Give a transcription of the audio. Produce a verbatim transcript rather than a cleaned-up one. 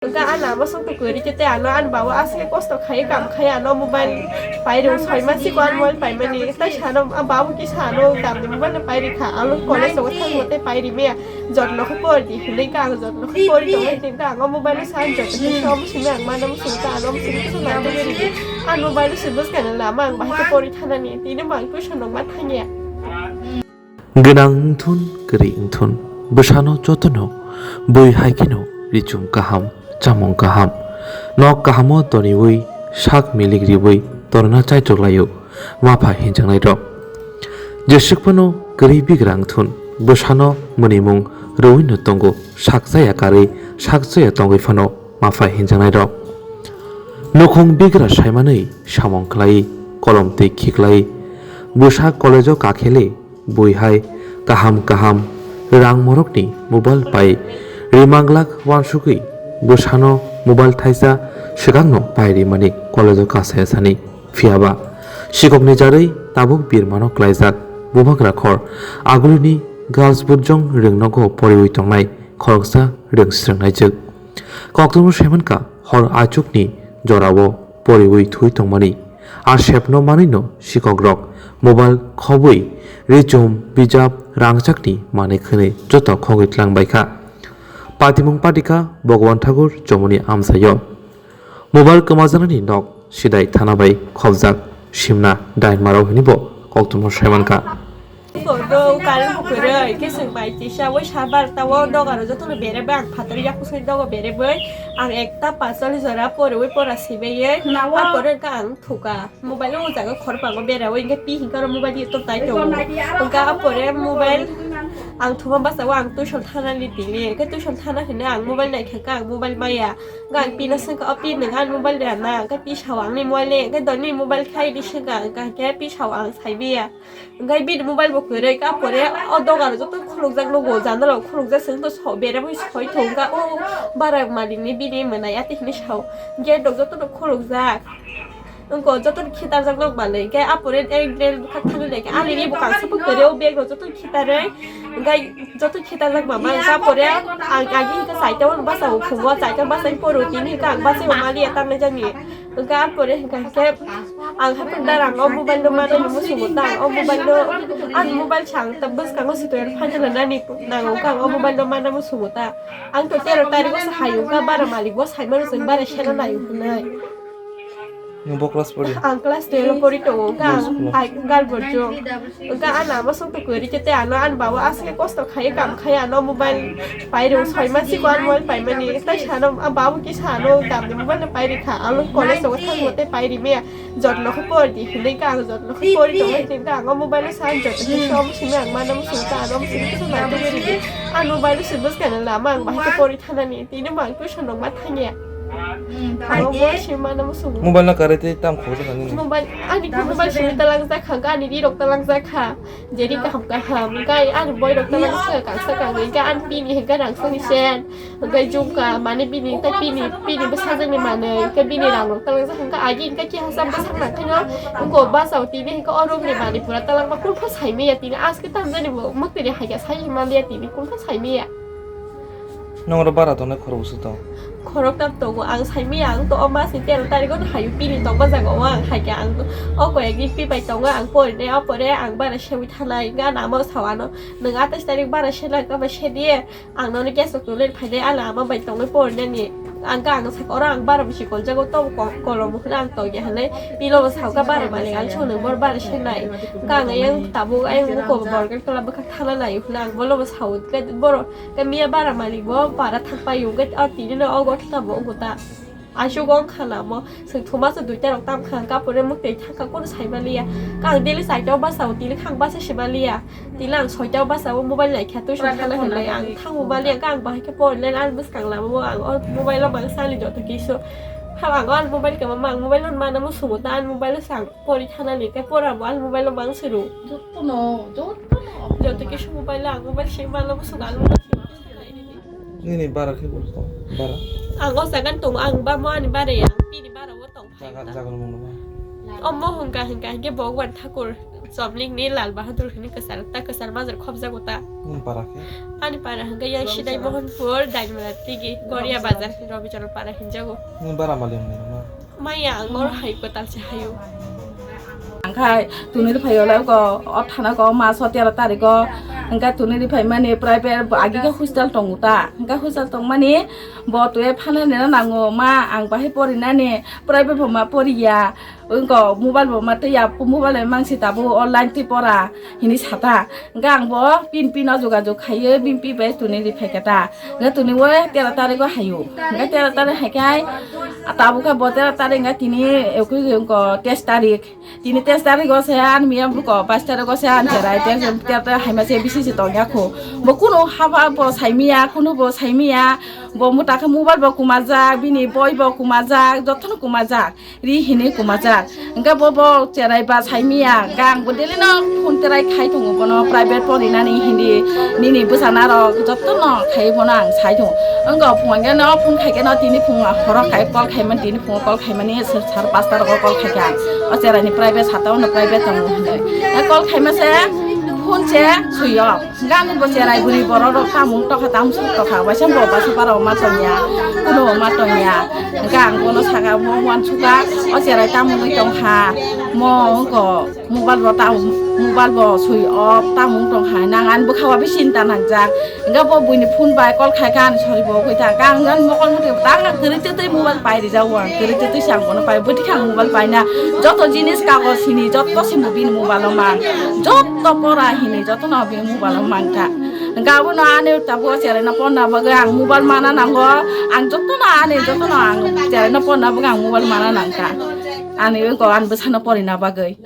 Hwnkhe ano amo song twi kwrwi khe tei ano ani babu aswk kosto khai kam khai ano mobile pai rw soi masi ko ano mobile pai mani tei sano a babu kisa ano damni mobile no pai rikha ano college rogo thangmo tei pai rimaya jotno khe pori di hinwi khe ang jotno khe pori tongwi hinwi khe ang o mobile no sa jotno khe so omo simi ang mana muchung ta ano omo simi khe so nang tongwi ridi ano mobile no se bwskang lama ang bahai khe pori thanani tini bo ang tuition rok ma thangya. Gwnang wngthun, kwrwi wngthun, bwsano jotono bui hai kheno richum kaham, chamung kaham, nok kahamo toniwi sak milik riwi torna chaitok laio mapha hinjaknairok. Jeswk phano kwrwi bigra wngthun, bwsano mwnwimung rwino tongo, sak chaya karwi sak chaya tongwi phano mapha hinjaknairok. Nukhung bigra saimanwi samung khlai, kolom twi khiklai, bwsa college-o kakhele, bui hai kaham kaham rang morokni mobile pai rimanglak uansugwi bwsano mobile thaisa swkangno pai rimani college-o kasaya sani. Phiyaba sikokni jarwi tabuk birmano klaijak bubagra khor agulini girls bujong rwngnogo poriwi tongnai khoroksa rwng srwngnaijwk. Koktwmano saimankha hor achukni jorao poriwi thwi tongmani. A sepno manwino sikokrok mobile khobwi richum, bijap, rangchakni manwi khwnwi joto khogwi tlang baikha. Patimung patikha Bhagwan Thakur chomoni amchaio. Mobile kwmajaknani nok sidai thana bai khobjak simna dainmarok hwnwi bo koktwmano saimankha. Bodo current bo kwrwi, khe chwng bai tisa, oi sa barta o dogaro jotono bere bai ang phataro yakusai dogo bere bai ang ekta pachal jora poriwi pora sibaiwi, apore wngkha ang thuka. Mobile o jaga khorpango berawi, hwnkhe pi hwnkhe oro mobile di to tai tongo. Hwnkhe apore mobile ang thuma basa o ang tuition thana ni tini, hwnkhe tuition thana hwnwi ang mobile naikha khe ang mobile maya. Hwnkhe ang pino swngkha, "O pi, nwng ani mobile rw na?" Hwnkhe pi sao, "Ang ni mobile le." Hwnkhe doni mobile khai di swngkha, hwnkhe pi sao, "Ang sai maya." Hwnkhe bini mobile bo kwrwi, ka pore o dogar joto khulukjak, nugo jandala khulukjak, chwng to so-, bere bai soi thung ka, o bara malik ni bini mwnai ati hinwi sao, gate rok joto no khulukjak. Wngko joto no khitarjak nok manwi, hwnkhe a pore ek drain bwkhak thangwi lai khe, ani ni bwkang se bo kwrwi, o bag rok joto no khitarwi, hwnkhe joto khitarjak mama, ka pore ang agi hwnkhe chaita o basa o phungo, chaita basa o poro tini hwnkhe ang bachai o maliya tangnai jani. Hwnkhe a pore hwnkha hwnkhe ang haphang darang o mobile no manani muchungo ta, o mobile no, ani mobile se ang ta bwskango sitwng phaina nani nango, hwnkhe ang o mobile no mana muchungo ta. Ang to tero tarikh o se hayo, hwnkhe bara malik bo sai mano chwng bara sena nayo hwnwi. Nwng bo class pori? Ang class twelve o pori tongo, hwnkhe ang Bus-, ai gal borjo. Hwnkhe ano amo song twi kwrwi khe tei ano ani babu aswk kosto khai kam khai ano mobile pai rw soi masi ko ano mobile pai mani tei sano a babu kisa ano damni mobile no pai rikha, ano college rogo thangmo tei pai rimaya jotno khe pori di hinwi khe ang jotno khe pori tongwi hinwi khe ang o mobile o sa jotno khe so omo simi ang mana muchungo ta ano omo simi khe so nang tongwi ridi. Ano mobile o se bwskang lama ang bahai khe pori thanani tini bo ang tuition rok ma thangya. Ang o mobile simi mana muchungo. Mobile no karwi tei tam khobor nani? Mobile, ani khe mobile simi talang jak kha, ani ri rok talang jak kha. Jeri kaham kaham, hwnkhe ani boy rok tala kisa kangsa kangwi, hwnkhe ani pini hwnkhe rang sani sen, hwnkhe jungka, mane bini tei pini, pini bwsajwkni manwi, hwnkhe bini rang rok tala kisa hwnkhe agi hwnkhe kisa sam bwsak nang kheno, wngko bachao tini hwnkhe o rokni manwi pura talangma kulpha saimaya tini aske tamjani bo mwktwini haikhe sai manliya tini kulpha saimaya. Nong oro bara tongnai khorok bwswk tong? Khoroktam tongo, ang saimaya, ang to o masni tero tarikh o hayo pini tongma jaga o ang haikhe ang to o koyekni pi bai tongo, ang porinai o pore ang bara sewi thanai, hwnkhe ano amo sao ano, "Nwng atais tarikh bara sena, kabo sedi, ang nono gas rok tuli phainai," ano ama bai tongwi porinani, ang khe ang sakha oro ang bara bisi koljago, tobo ko-, kolom hwnwi ang tongya hwnwi, pilo bo sao kha bara malik, ang songni bor bara senai, hwnkhe ang ayang tabuk ayang buko borok tola bwkha thana naio hwnwi ang bolo bo sao, hwnkhe borok. Khe miya bara malik bo para thang paio, hwnkhe o tini no o gotha bo wngkha ta. Asuk wng kha na mo, chwng thuma se duita rok tam kha, hwnkhe apore mwktwi thang kha, kunu sai maliya. Khe ang daily chaita o basa o, tini khe ang basa se maliya. Tini ang soita o basa o mobile nai kha, tuition thana hinwi ang thang bo maliya, hwnkhe ang bahai khe pori le, ang bwskang lama o ang o mobile o mang sali joto kisu. Habo ang o mobile khe mama ang mobile no mana muchungo ta, ang mobile o se ang pori thana ni, khe pora bo ang mobile o mang suru. Jotono, jotono. Joto kisu mobile o ang mobile se mana muchungo, ang mobile se. Nini bara khe bo tong, bara. Ang o jaga tongo, ang ba mo ani bara ya, ang pini bara o tong. Jaga, jaga mung numa. Omo hwnkha hwnkha hwnkhe Bhagwan Thakur. Chomlik ni Lal Bahadur hini kwchar ta kwchar bazar khobjago ta. Nini para khe? Ani para hwnkhe yang Sidai Mohanpur, Daimala Tigi, Goria Bazar, Robichoro para hinjago. Nini bara mali wngmani ma? Maya ang oro hai kwtal se hayo. Angkhai tuni riphaio lai ko o thana ko maso tero tariko. Angkhai tuni riphaimani private agi khe hostel tongo ta. Angkhai hostel tongmani bo tue phana nena nango ma ang bahai porinani private bo ma poriya. Wngko mobile bo ma tei ya, mobile bai mangsi tabuk online tei pora hini sata. Hingke ang bo Bini Pi no jogajog khaiyo, Bini Pi bai tuni ri phaikha ta. Hingke tuni o tera tarikgo haio. Hingke tera tarik haikhai tabuk khe bo tera tarik hingke tini ekui wngko teis tarik. Tini teis tarikgo se ani miyang buko bais tarikgo se ani cherai tera tarik haima se bisi se tongya kho. Bo kunu haba bo saimiya, kunu bo saimiya. Bo muta khe mobile bo kumajak, bini boi bo kumajak, jotono kumajak. Ri hini kumajak. Hingke bo, bo cherai ba saimiya, hingke ang bo daily no phone terai khai tongo bono private porinani hindi nini bwsana rok jotono khai bono ang sai tongo. Wngkha phungo hingke no phone khai khe no tini phungo horo khai call khaimani tini phungo call khaimani sir sar pasta rogo call khai kha. O cherai ni private sata o no private tongo hwnwi. Call khaima se phone se sui o. Gani bo cherai bwrwi borok rok tamung tokha tamsuk tokha waisa bo basa para ma tongya kuno ma tongya hingke ang bono saka mo wansukha o cherai tamungwi tongkha mo wngko mobile bo tam mobile bo sui off tamung tongkha nang ani bwkha o bisinta nangjak hingke bo buini phone bai call khaikha ani sori bo wngkha hingke ang ani mokol muti tang kwrwi twtwi mobile pai rijak o ang kwrwi twtwi se ang bono pai bwtwi khe ang mobile paina joto jinis kagoj sini joto se bini mobile o mang joto pora hini joto no bini mobile o mangkha. Hingke abono ani tabuk o cherai no ponna bagwi ang mobile mana nango. Ang jotono ani jotono ang cherai no ponna bagwi ang mobile mana nangkha. Ani wngko ani bwsano porina bagwi.